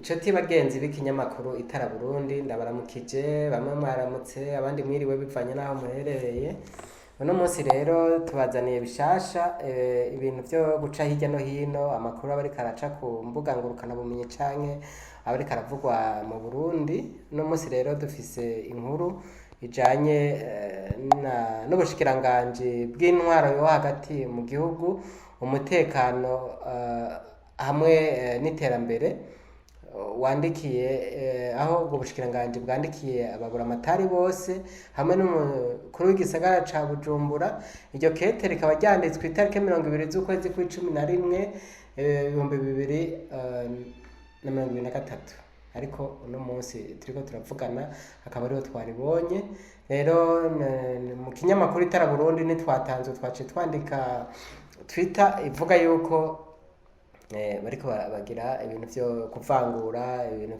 Nshuti bagenzi b'ikinyamakuru Itara Burundi, ndabaramukije. Bamwe mwaramutse, abandi mwiriwe, bivanye n'aho muherereye. Uno munsi rero tubazaniye bishasha, ibintu vyo guca hirya no hino amakuru aba ariko araca ku mbuga ngurukanabumenyi canke aba ariko aravugwa mu Burundi. Uno munsi rero dufise inkuru ijanye n'ubushikiranganji bw'intwaro yo hagati mu gihugu, umutekano hamwe n'iterambere, wandikiye, aho ubwo bushikiranganji bwandikiye ababuramatari bose hamwe n'umukuru w'igisagara ca Bujumbura. Iryo kete rikaba ryanditswe itariki 20 z'ukwezi kw'icumi na rimwe, 2023, ariko uno munsi turiko turavugana akaba ariho twaribonye. Rero mu kinyamakuru Itara Burundi ntitwatanzwe, twaciye twandika Twitter ivuga yuko bariko bagira ibintu vyo kuvangura, ibintu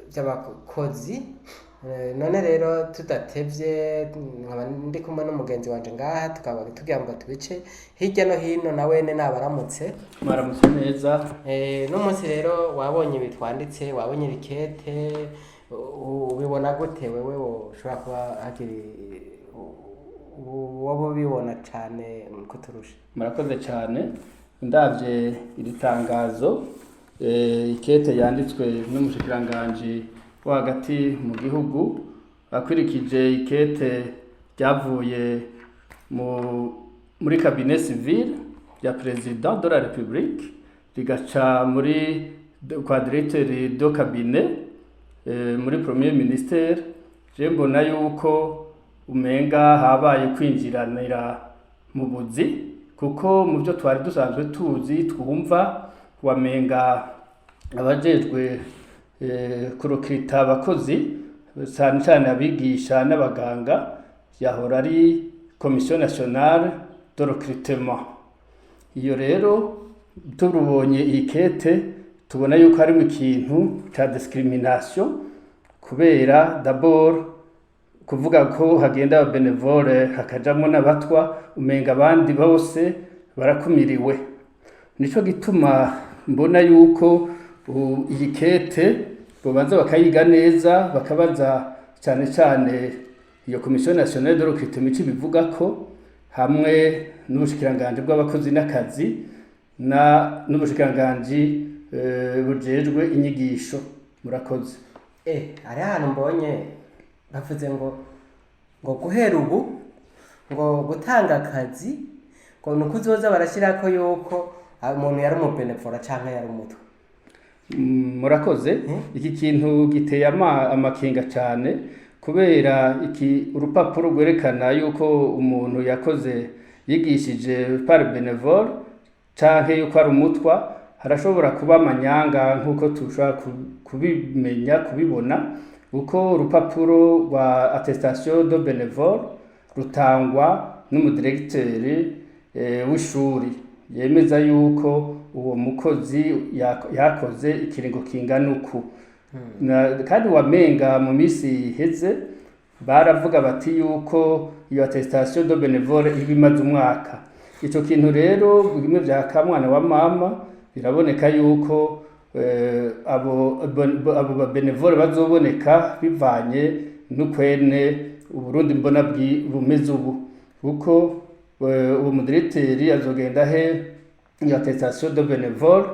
vy'abakozi. None rero tudatevye, nkaba ndi kumwe n'umugenzi wanje ngaha, tukaba tugira ngo tubice hirya no hino. Na wene nabaramutse. Mwaramutse neza. N'umunsi rero wabonye ibi twanditse, wabonye ibikete, ubibona gute wewe? Woshobora kuba hakiri woba ubibona cane kuturusha. Murakoze cyane. Ndavye iri tangazo, ikete yanditswe n'umushikiranganji wo hagati mu gihugu akurikije ikete ryavuye muri cabinet civil ya président de la République, rigaca muri kwa directeur de cabinet, muri premier ministère, je mbona yuko umenga habaye kwinjiranira mu buzi, kuko mu byo twari dusanzwe tuzi twumva wamenga abajejwe kurecruta abakozi, cyane cyane abigisha n'abaganga, yahora ari Commission nationale de recrutement. Iyo rero turubonye iyi kete, tubona yuko harimo ikintu ca discrimination, kubera d'abord kuvuga ko hagenda aba bénévoles hakajamwo n'abatwa, umenga abandi bose barakumiriwe. Nico gituma mbona yuko iyi kete bobanza bakayiga neza, bakabaza cyane cyane iyo Commission nationale de recrutement ico ibivuga ko, hamwe n'ubushikiranganji bw'abakozi n'akazi na n'ubushikiranganji bujejwe inyigisho. Murakoze. Hari ahantu mbonye bavuze ngo guhera ubu ngo gutanga akazi ngo ni uko uzoza barashyirako yuko umuntu yari umubenevora canke yari umutwe. Murakoze. Iki kintu giteye amakenga cyane, kubera iki urupapuro rwerekana yuko umuntu yakoze, yigishije par bénévole canke yuko ari umutwa, harashobora kuba amanyanga nk'uko tushobora kubimenya, kubibona, kuko urupapuro rwa attestation de bénévole rutangwa n'umudiregiteri w'ishuri, yemeza yuko uwo mukozi yakoze ikiringo kingana uku. Kandi wamenga mu minsi iheze baravuga bati yuko iyo attestation de bénévole iba imaze umwaka. Ico kintu rero bimwe vya kamwana wa mama, biraboneka yuko abo ba bénévoles bazoboneka bivanye n'ukwene Uburundi mbona bumeze ubu, kuko uwo mudiregiteri azogenda he iyo attestation de bénévole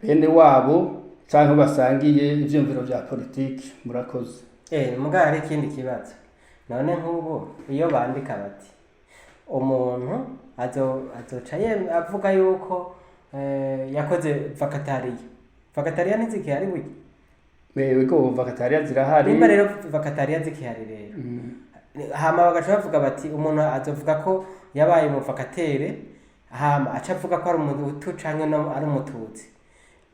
bene wabo canke basangiye ivyiyumviro vya politiki. Murakoze. Muga hari ikindi kibazo. None nk'ubu iyo bandika bati umuntu azoca avuga yuko yakoze vacatariat, vacatariat ntizikihari burya? Ego, vacatariat zirahari. Nimba rero vacatariat zikihari rero, hama bagaca bavuga bati umuntu azovuga ko yabaye umuvacataire, hama aca avuga ko ari umuhutu canke no ari umututsi.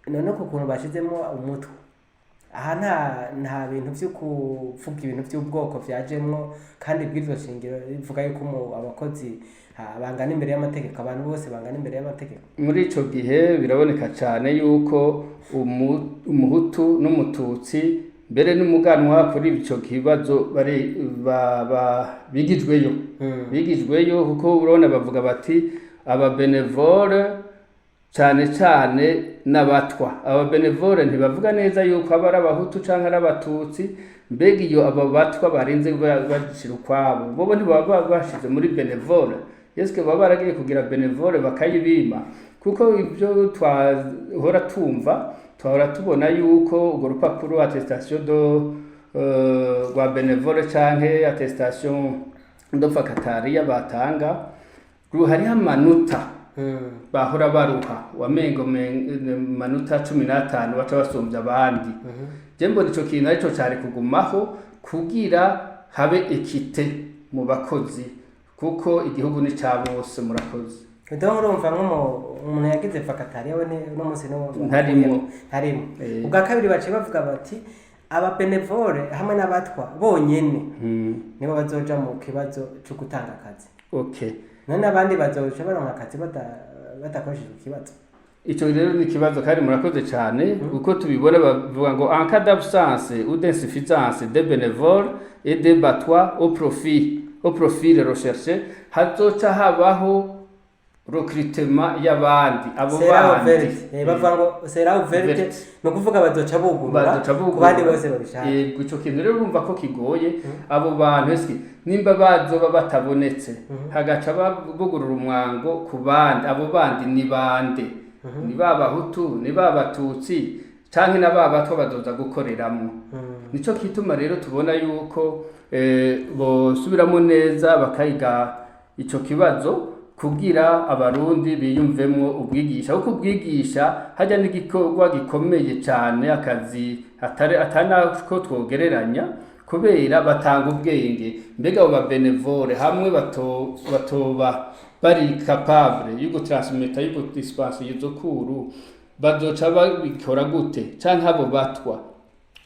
None ku kuntu bashizemo umutwe aha, nta bintu vyo kuvuga ibintu vy'ubwoko vyajemwo, kandi ibwirizwa shingiro rivuga yuko abakozi bangana imbere y'amategeko, abantu bose bangana imbere y'amategeko. Muri ico gihe biraboneka cane yuko umuhutu n'umututsi, mbere n'umuganwa, kuri ico kibazo bari bigijweyo, bigijweyo, kuko urabona bavuga bati aba bénévoles. Cane cane n'abatwa. Aba bénévoles ntibavuga neza yuko aba ari abahutu canke ari abatutsi. Mbega iyo abo batwa barinze bashira ukwabo, bobo ntibaba bashize muri bénévole? Eske baba baragiye kugira bénévole bakayibima? Kuko ibyo twahora tumva, twahora tubona yuko urwo rupapuro attestation de rwa bénévole canke attestation de vacataria batanga hariho amanota bahora baruha, wamengo manota 15 baca basumbya abandi. Je mbona ico kintu arico cari kugumaho kugira habe équité mu bakozi, kuko igihugu ni ca bose. Murakoze. Donc urumva nk'umuntu yagize vacataria we uno munsi no Ntarimwo. Ntarimwo. Ubwa kabiri baciye bavuga bati aba bénévoles hamwe n'abatwa bonyene nibo bazoja mu kibazo cyo gutanga akazi. None abandi bazoca baronka akazi badakoresheje ikibazo? Ico rero ni ikibazo kandi murakoze cyane. Uko tubibona, bavuga ngo en cas d'absence ou d'insuffisance des bénévoles et des batwa au profil recherché, hazoca habaho recrutement y'abandi abo Sera bandi. ouverte. Bavuga ngo sera ouverte. Ouverte. Ni ukuvuga bazoca bugurura Bazoca ku bugurura. bandi bose babishaka. Yego, ico kintu rero urumva ko kigoye. Abo bantu eske nimba bazoba batabonetse, hagaca bugurura umwango ku bandi, abo bandi ni bande? Ni ba bahutu, ni ba batutsi, canke na ba batwa bazoza gukoreramwo? Nico kituma rero tubona yuko bosubiramo neza bakayiga ico kibazo kugira abarundi biyumvemwo ubwigisha, kuko ubwigisha hajya n'igikorwa gikomeye cyane, akazi atari atanako twogereranya, kubera batanga ubwenge. Mbega abo ba bénévoles hamwe batoba bari capable yo gutransmetta, yo gudispensa izo cours, bazoca babikora gute? Canke abo batwa?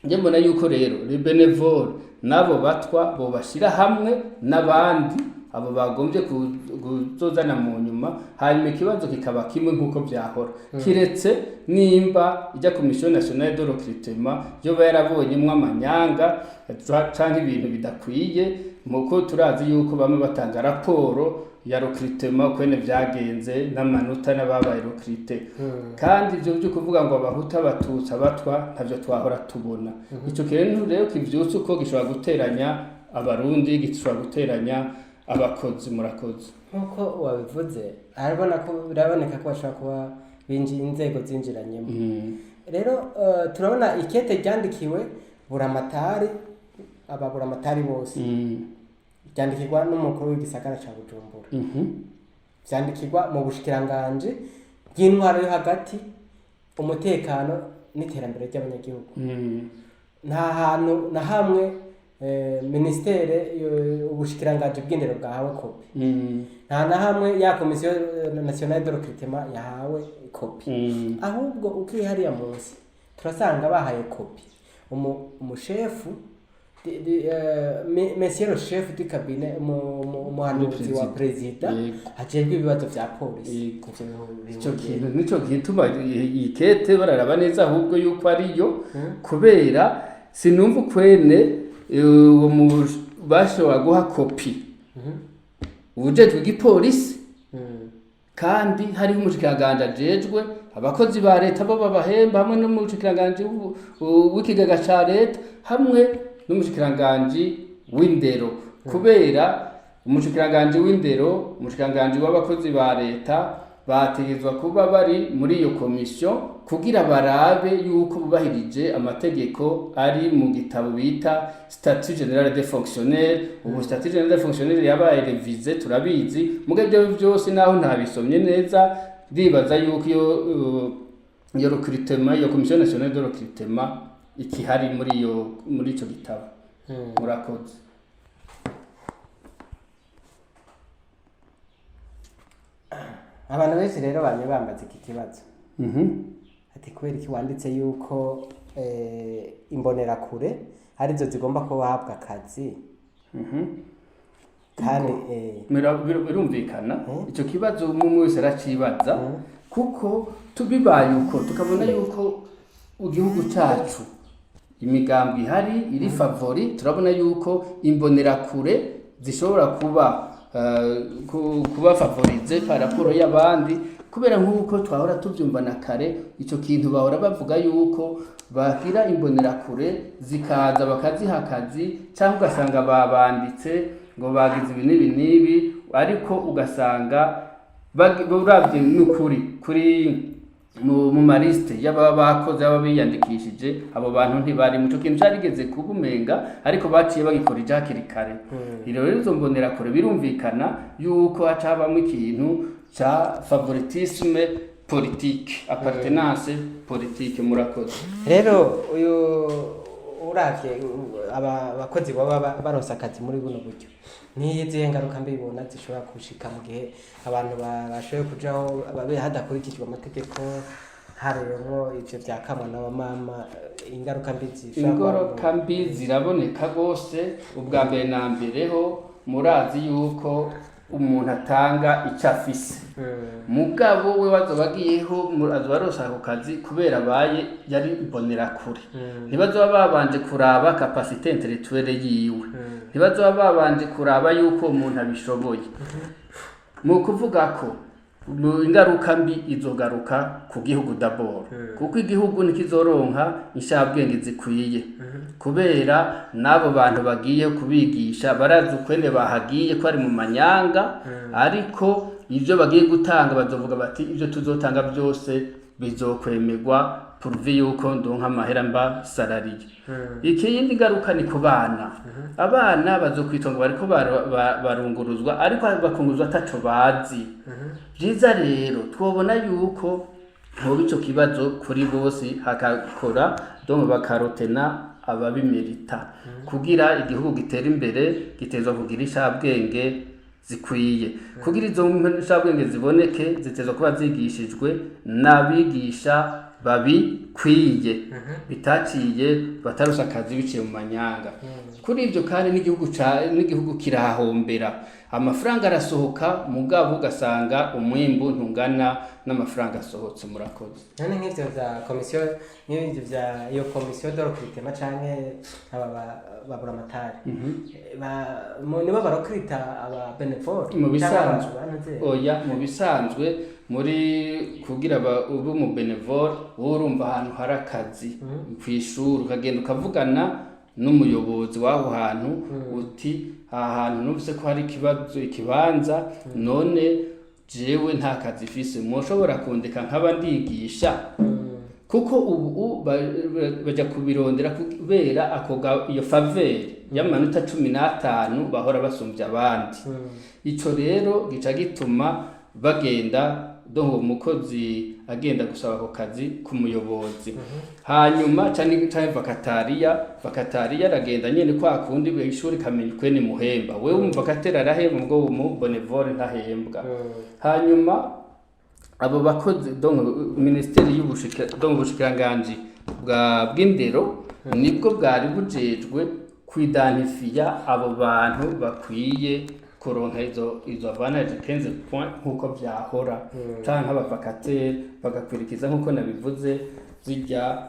Njye mbona yuko rero les bénévoles n'abo batwa bobashira hamwe n'abandi abo bagombye kuzozana mu nyuma, hanyuma ikibazo kikaba kimwe nk'uko byahora, kiretse nimba ijya Commission nationale de recrutement yoba yarabonyemwo amanyanga canke ibintu bidakwiye. Muko turazi yuko bamwe batanga raporo ya recrutement ukwene vyagenze n'amanota n'ababaye recruté, kandi ivyo byo kuvuga ngo abahutu, abatutsi, abatwa ntavyo twahora tubona. Ico kintu rero kivyutse uko gishobora guteranya abarundi, gishobora guteranya abakozi. Murakoze. Nk'uko wabivuze, arabona ko biraboneka ko bashobora kuba inzego zinjiranyemo. Rero turabona ikete ryandikiwe buramatari, aba buramatari bose, ryandikirwa n'umukuru w'igisagara ca Bujumbura, vyandikirwa mu bushikiranganji bw'intwaro yo hagati, umutekano n'iterambere ry'abanyagihugu. Nta hantu na hamwe ministère, ubushikiranganji bw'indero bwahawe kopi. Nta na hamwe ya Commission nationale de recrutement yahawe kopi. Ahubwo ukiye hariya munsi turasanga bahaye kopi umushefu monsieur le chef du cabinet, umuhanuzi wa perezida ajejwe ibibazo vya polisi. Ivyo Ico bihuriye. kintu nico gituma iyi kete bararaba neza ahubwo yuko ariyo, kubera sinumva ukwene uwo bashobora guha kopi uwujejwe igipolisi kandi hariho umushikiranganji ajejwe abakozi ba leta bo babahemba, hamwe n'umushikiranganji w'ikigega ca leta, hamwe n'umushikiranganji w'indero, kubera umushikiranganji w'indero, umushikiranganji w'abakozi ba leta bategezwa kuba bari muri iyo komisiyo kugira barabe yuko bubahirije amategeko ari mu gitabo bita statut général des fonctionnaires. Ubu statut général des fonctionnaires yabaye révisé, turabizi. Muga ibyo byose naho ntabisomye neza, ndibaza yuko iyo recrutement, iyo Commission nationale de recrutement ikihari muri ico gitabo. Murakoze. Abantu benshi rero bamye bambaza iki kibazo ati kubera iki wanditse yuko imbonerakure arizo zigomba kuba bahabwa akazi kandi Birumvikana, icyo kibazo umwe umwe wese aracibaza, kuko tubibaye uko tukabona yuko igihugu cyacu imigambi ihari iri favori, turabona yuko imbonerakure zishobora kuba kuba favorisées par rapport y'abandi. Kubera nk'uko twahora tuvyumva na kare, ico kintu bahora bavuga yuko bagira imbonerakure zikaza bakaziha akazi, cyangwa ugasanga babanditse ngo bagize ibi n'ibi n'ibi, ariko ugasanga uravye n'ukuri kuri mu ma listes y'ababa bakoze, y'ababa biyandikishije, abo bantu ntibari mu ico kintu carigeze kuba umenga, ariko baciye bagikora ija hakiri kare. Rero izo mbonerakure birumvikana yuko haca habamwo ikintu ca favoritisme politique, appartenance politique. Murakoze. Rero uyu uravye aba bakozi baba baronse akazi muri buno buryo, n'izihe ngaruka mbi ubona zishobora gushika mu gihe abantu bashoboye kujaho babe hadakurikijwe amategeko, hariyemwo ivyo vya kamwana wa mama, ingaruka mbi zishobora kuba? Ingaruka mbi ziraboneka rwose. Ubwa mbere na mbere ho, murazi yuko umuntu atanga icyo afise. Mugabo we wazoba agiyeho, azoba aronse ako kazi kubera abaye yari imbonerakure. Ntibazoba babanje kuraba capacité intellectuelle yiwe, ntibazoba babanje kuraba yuko umuntu abishoboye. Mu kuvuga ko mu ingaruka mbi izogaruka ku gihugu d'abord, kuko igihugu ntikizoronka inshabwenge zikwiye, kubera n'abo bantu bagiye kubigisha barazi ukwene bahagiye ko ari mu manyanga. Ariko ibyo bagiye gutanga, bazovuga bati: "Ibyo tuzotanga byose bizokwemerwa pourvu yuko ndonka amahera mba salarié." Ikindi ngaruka ni ku bana. Abana bazokwitwa ngo bariko barunguruzwa, ariko bakunguruzwa ataco bazi. Vyiza rero twobona yuko hoba ico kibazo kuri bose, hakakora donc bakarotena ababimerita. Kugira igihugu gitere imbere, gitezwa kugira inshabwenge zikwiye. Kugira izo nshabwenge ziboneke, zitezwa kuba zigishijwe n'abigisha babikwiye, bitaciye batarose akazi biciye mu manyanga. Kuri ibyo kandi n'igihugu kirahahombera. Amafaranga arasohoka, mugabo ugasanga umwimbu ntungana n'amafaranga asohotse. Murakoze. None nk'ivyo vya komisiyo, nk'ivyo vya iyo commission de recrutement canke aba baburamatari, nibo barokrita aba bénévoles? Mu bisanzwe, oya, mu bisanzwe muri kugira ube umu bénévole, wowe urumva ahantu hari akazi kw'ishuri, ukagenda ukavugana n'umuyobozi w'aho hantu uti: "Aha hantu numvise ko hari ikibazo, ikibanza, none jewe nta kazi mfise, mwoshobora kundeka nkaba ndigisha?" Kuko ubu baja kubirondera kubera ako iyo faveur y'amanota 15 bahora basumvya abandi. Ico rero gica gituma bagenda, donc uwo mukozi agenda gusaba ako kazi ku muyobozi. Hanyuma canke vacataire aragenda nyene kwa kundi, ishuri kamenya ukwene muhemba. Wewe umu vacataire arahembwa, ubwo umu bénévole ntahembwa. Hanyuma abo bakozi, donc ministeri y'ubushika, donc ubushikiranganji bwa bw'indero nibwo bwari bujejwe kwidantifiya abo bantu bakwiye kuronka izo avantage 15 points nkuko vyahora, canke aba vacataires bagakwirikiza nkuko nabivuze zirya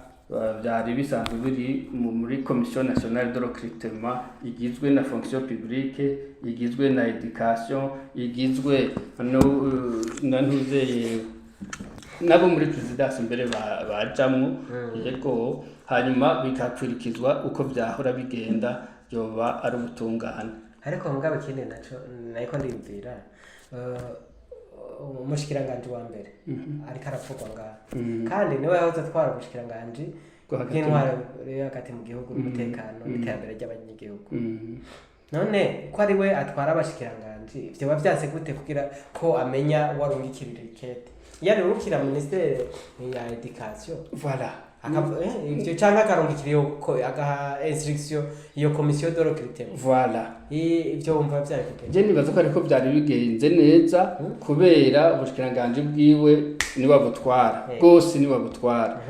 vyari bisanzwe biri muri commission nationale de recrutement, igizwe na fonction publique, igizwe na éducation, igizwe no na ntuzeye nabo muri présidence mbere bajamwo. Yego, hanyuma bikakwirikizwa uko vyahora bigenda, yoba ari ubutungane. Ariko mugabo ikindi naco nariko ndiyumvira, umushikiranganji wa mbere ariko aravugwa ngaha, kandi niwe yahoze atwara ubushikiranganji Bwo hagati. bw'intwaro yo hagati mu gihugu n'umutekano n'iterambere ry'abanyagihugu. None ko ari we atwara abashikiranganji, vyoba vyanse gute kugira ko amenya warungikirira ikete iyo arungikira ministère ya éducation? Voilà. Ivyo canke akarungikira iyo agaha instruction iyo commission de recrutement. Voilà. Ivyo wumva vyari kugenda? Je nibaza ko ariko vyari bigenze neza, kubera ubushikiranganji bwiwe niwe abutwara bwose, niwe abutwara,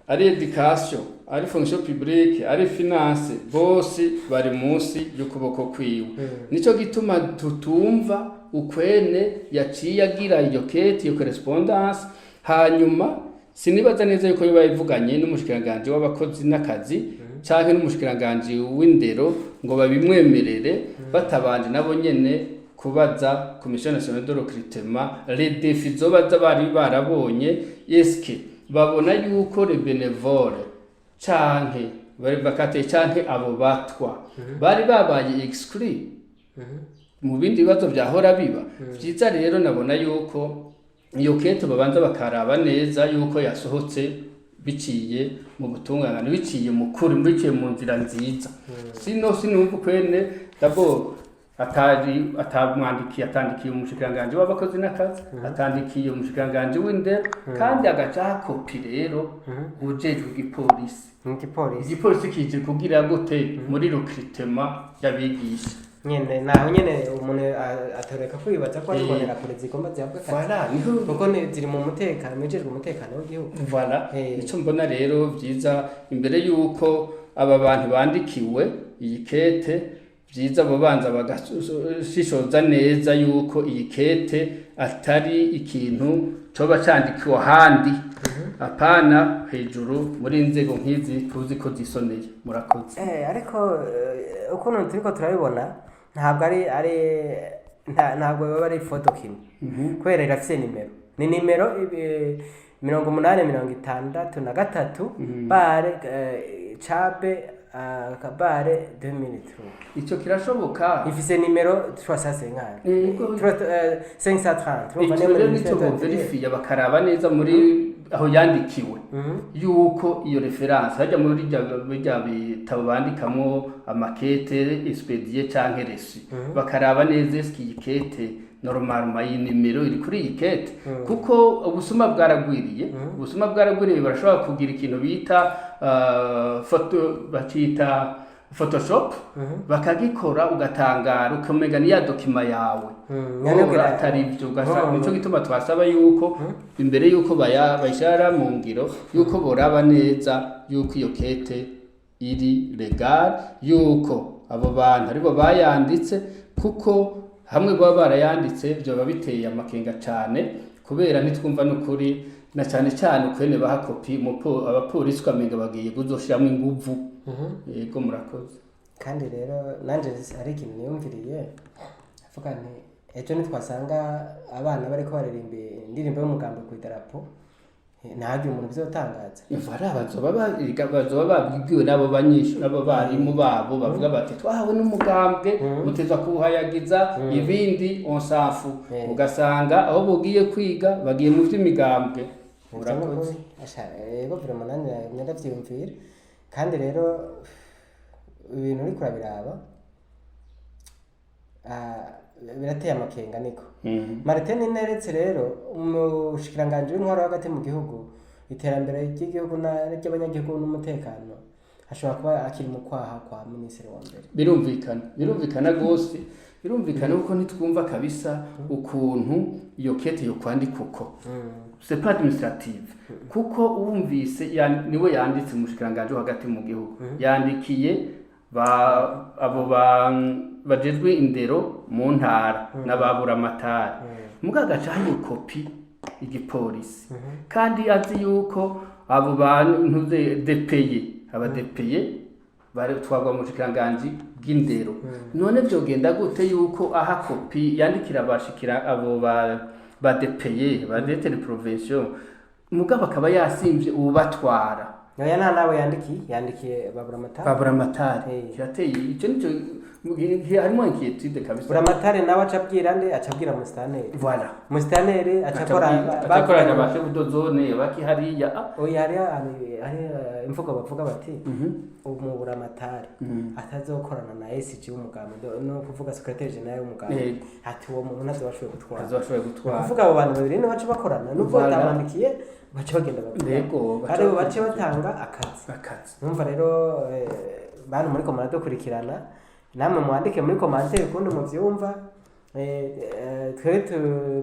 ari éducation, ari fonction publique, ari finance, bose bari munsi y'ukuboko kwiwe. Nico gituma tutumva ukwene yaciye agira iyo kete, iyo correspondance. Hanyuma sinibaza neza yuko yoba yavuganye n'umushikiranganji w'abakozi n'akazi canke n'umushikiranganji w'indero ngo babimwemerere, batabanje nabo nyene. Kubaza Commission nationale de recrutement les défis zoba bari barabonye. Eske babona yuko les bénévoles canke bari vacataires canke abo batwa bari babaye exclus mu bindi bibazo vyahora biba vyiza? Rero nabona yuko iyo kete babanza bakaraba neza yuko yasohotse biciye mu butungane, biciye mu kuri, biciye mu nzira nziza. Sino sinumva ukwene d'abord atari atamwandikiye, atandikiye umushikiranganji w'abakozi n'akazi, atandikiye umushikiranganji w'indero, kandi agaca kopi rero ujejwe igipolisi. Igipolisi. Igipolisi kije kugira gute muri recrutement y'abigisha? Nyene naho nyene umuntu atoreka kwibaza ko ari imbonerakure zigomba zihabwe akazi. Voilà, niho. Kuko ziri mu mutekano, mujejwe umutekano w'igihugu. Voilà. Nico mbona rero vyiza, imbere yuko aba bantu bandikiwe iyi kete, vyiza bobanza bagashishoza neza yuko iyi kete atari ikintu coba candikiwe ahandi, apana hejuru muri inzego nk'izi tuzi ko zisoneye. Murakoze. Ariko ukuntu turiko turabibona, ntabwo ari ntabwo biba ari faux document, kubera irafise nimero, ni nimero 8063 barre cabe barre 2003. Ico kirashoboka. Ifise nimero 350. Yego. 530, urumva. Ico Niyo rero muri nico 530. boverifiya, bakaraba neza muri aho yandikiwe yuko iyo référence hajya muri birya bitabo bandikamwo amakete expédié canke reçu, bakaraba neza eske iyi kete normalement iyi nimero iri kuri iyi kete, kuko ubusuma bwaragwiriye, ubusuma bwaragwiriye. Barashobora kugira ikintu bita photo, bacita photoshop, bakagikora ugatangara ukamenya ni ya document yawe. None atari ibyo ugasanga. Nico gituma twasaba yuko imbere yuko bayishara mu ngiro, yuko boraba neza yuko iyo kete iri légal, yuko abo bantu aribo bayanditse, kuko hamwe baba barayanditse byoba biteye amakenga cane, kubera ntitwumva n'ukuri, na cane cane ukwene baha kopi abapolisi, ukamenga bagiye kuzoshiramwo inguvu. Yego, murakoze. Kandi rero nanje hari ikintu niyumviriye, avuga nti ejo nitwasanga abana bariko baririmba indirimbo y'umugambi ku idarapo, ntihagire umuntu bizotangaza. Voilà, bazoba babwiwe n'abo banyeshure, n'abo barimu babo, bavuga bati twahawe n'umugambwe, mutezwa kuwuhayagiza, ibindi on s'en fout. Ugasanga aho bugiye kwiga bagiye mu vy'imigambwe. Murakoze. Asha, yego, vraiment nanje ndavyiyumvira. Kandi rero ibintu uriko urabiraba, birateye amakenga niko. Martin Nteretse rero, umushikiranganji w'intwaro hagati mu gihugu, iterambere ry'igihugu ry'abanyagihugu n'umutekano, ashobora kuba akiri mu kwaha kwa minisitiri wa mbere. Birumvikana, birumvikana rwose, birumvikana, kuko ntitwumva kabisa ukuntu iyo kete yo kwandika uko. C'est pas administrative, kuko wumvise niwe yanditse, umushikiranganji wo hagati mu gihugu yandikiye ba abo ba bajejwe indero mu ntara n'ababuramatari, muga agaca hayo kopi igipolisi, kandi azi yuko abo bantu DPE, aba DPE bari twagwa mu bushikiranganji bw'indero. None vyogenda gute yuko aha kopi yandikira abashikira abo ba DPE, ba directeur de provinciaux, mugabo akaba yasimvye uwubatwara? Oya, nta nabo yandikiye, yandikiye baburamatari. Baburamatari. Kirateye ico, nico harimo inquiétude kabisa. Buramatari nawe aca abwira nde? Aca abwira musitanteri. Voilà. Musitanteri aca akora. Acakoranya ba chef de zone baki hariya. Oya, hari imvugo bavuga bati umuburamatari atazokorana na SG w'umugambi, no kuvuga secrétaire général w'umugambi, ati uwo muntu ntazo bashoboye gutwara. Azoshoboye gutwara. Kuvuga abo bantu babiri nibo baca bakorana, nubwo Voilà. batamwandikiye, baca bagenda bakora. Yego, baca Kandi bo bace batanga akazi. Akazi. Numva rero bantu muri muradukurikirana, namwe mwandike muri commentaire ukundi muvyumva. Twe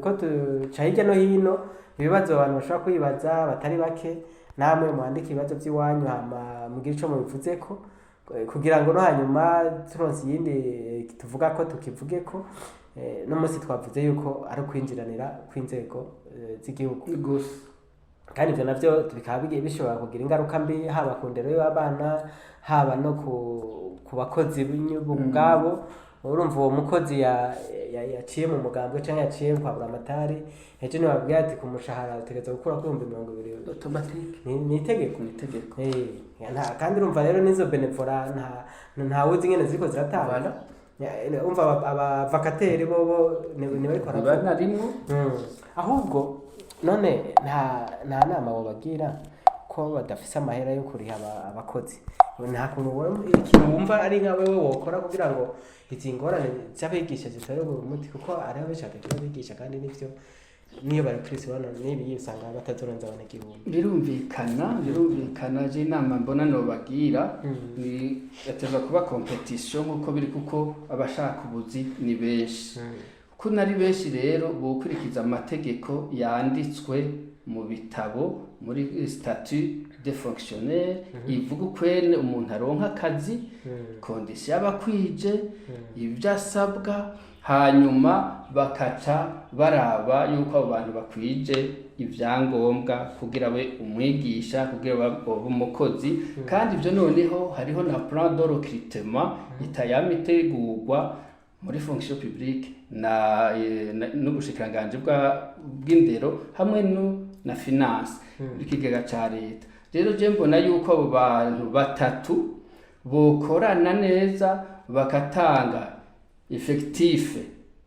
ko tuca hirya no hino ibibazo abantu bashobora kwibaza batari bake, namwe mwandike ibibazo by'iwanyu, hama mugire ico mubivuzeko, kugira ngo no hanyuma turonse iyindi tuvuga ko tukivugeko. No munsi twavuze yuko ari ukwinjiranira kw'inzego z'igihugu. Gose. Kandi ivyo navyo bikaba bigiye bishobora kugira ingaruka mbi, haba ku ndero y'abana, haba no ku bakozi ubwabo. Urumva uwo mukozi yaciye mu mugambwe canke yaciye kwa Buramatari, ejo nibabwira ati ku mushahara utegerezwa gukura ku 20,000. Automatique. Ni itegeko. Ni itegeko. Kandi urumva rero n'izo bénévolat ntawuzi ingene ziriko ziratanga. Voilà. Umva aba vacataires bobo ntibariko Biba baravuga. narimwo. Ahubwo none nta nama wobagira ko badafise amahera yo kuriha abakozi? Nta kuntu ikintu wumva ari nka wewe wokora kugira ngo izi ngorane z'abigisha zitorerwe umuti? Kuko hariho benshi batagira abigisha, kandi nivyo niyo bari kuri bano n'ibi usanga batazorenza abanyagihugu. Birumvikana. Je inama mbona nobagira ni yateza kuba compétition nkuko biri, kuko abashaka ubuzi ni benshi. Ko nari benshi rero, bokurikiza amategeko yanditswe mu bitabo, muri statut de fonctionnaire, ivuga ukwene umuntu aronka akazi, conditions y'abakwije ibyo asabwa, hanyuma bakaca baraba yuko abo bantu bakwije ibyangombwa kugira abe umwigisha, kugira abe umukozi. Kandi ibyo noneho hariho na plan de recrutement itayama itegurwa muri fonction publique na n'ubushikiranganji bw'indero hamwe na finance, ikigega ca leta. Rero je mbona yuko abo bantu batatu bokorana neza, bakatanga effectif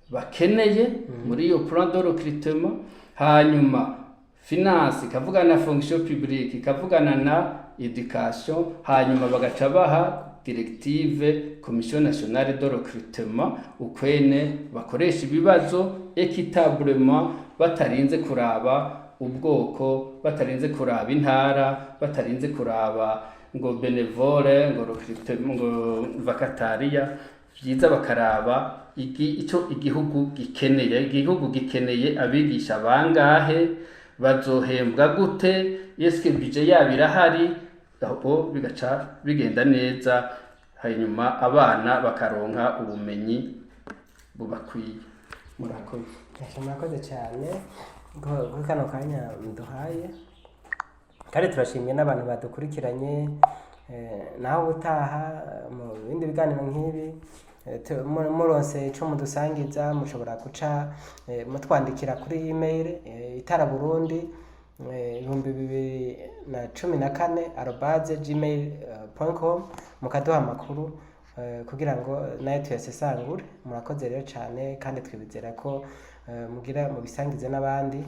bakeneye muri iyo plan de recrutement, hanyuma finance ikavugana na fonction publique, ikavugana na éducation, hanyuma bagaca baha directive Commission nationale de recrutement ukwene bakoresha ibibazo équitablement, batarinze kuraba ubwoko, batarinze kuraba intara, batarinze kuraba ngo bénévole, ngo recrutement, ngo vacatariat. Vyiza bakaraba ico igihugu gikeneye. Igihugu gikeneye abigisha bangahe? Bazohembwa gute? Eske budget yabo irahari? Aho bigaca bigenda neza, hanyuma abana bakaronka ubumenyi bubakwiye. Murakoze. Yasha, murakoze cyane kuri kano kanya muduhaye, kandi turashimye n'abantu badukurikiranye. Naho ubutaha mu bindi biganiro nk'ibi. Muronse ico mudusangiza, mushobora guca mutwandikira kuri email itaraburundi 2014@gmail.com, mukaduha amakuru kugira ngo nayo tuyasesangure. Murakoze rero cyane, kandi twibizera ko mugira mubisangize n'abandi,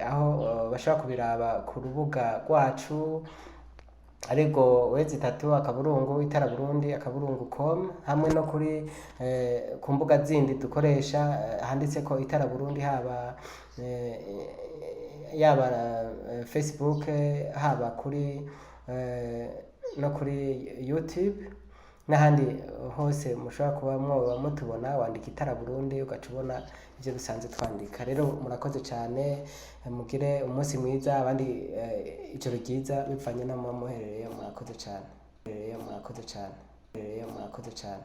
aho bashobora kubiraba ku rubuga rwacu, ariko w3.itaraburundi.com, hamwe no kuri ku mbuga zindi dukoresha, handitse ko Itara Burundi, haba yaba Facebook, haba kuri no kuri YouTube n'ahandi hose mushobora kuba mwoba mutubona. Wandika Itara Burundi ugaca ubona ibyo dusanzwe twandika. Rero murakoze cyane, mugire umunsi mwiza, abandi ijoro ryiza, bivanye n'aho muba muherereye. Murakoze cyane. Murakoze cyane. Murakoze cyane.